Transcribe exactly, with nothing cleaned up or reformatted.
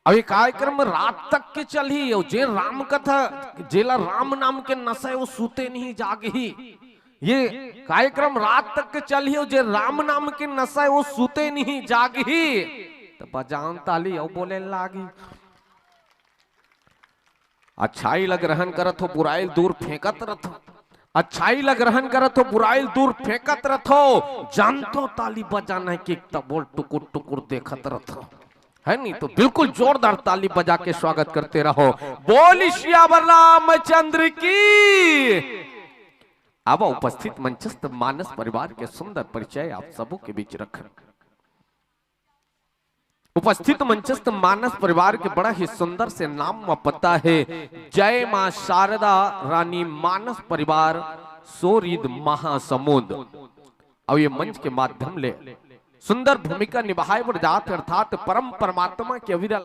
अब ये कार्यक्रम रात तक के चलही, अउ जे राम कथा, जेला राम नाम के नशा हे, वो सुते नहीं जागही। ये कार्यक्रम रात तक के चलही, अउ जे राम नाम के नशा हे, वो सुते नहीं जागही। त बजान ताली अउ बोले लागी। अच्छाई ल ग्रहण करत हो, बुराई ल दूर फेंकत रथो। अच्छाई ल ग्रहण करत हो, बुराई ल दूर फेंकत रथो। जानथो ताली बजाना हे कि तब बोल टुकुर टुकुर देखत रथो, है नहीं? तो बिल्कुल जोरदार ताली बजा के स्वागत करते रहो। बोल सियावर रामचंद्र की। अब उपस्थित मंचस्थ मानस परिवार के सुंदर परिचय आप सबों के बीच रखन। उपस्थित मंचस्थ मानस परिवार के बड़ा ही सुंदर से नाम म पता हे, जय मां शारदा रानी मानस परिवार, सोरीद महासमुंद। अउ ये मंच के माध्यम ले सुंदर भूमिका निभाए बर जात हे, अर्थात परम परमात्मा के अविरल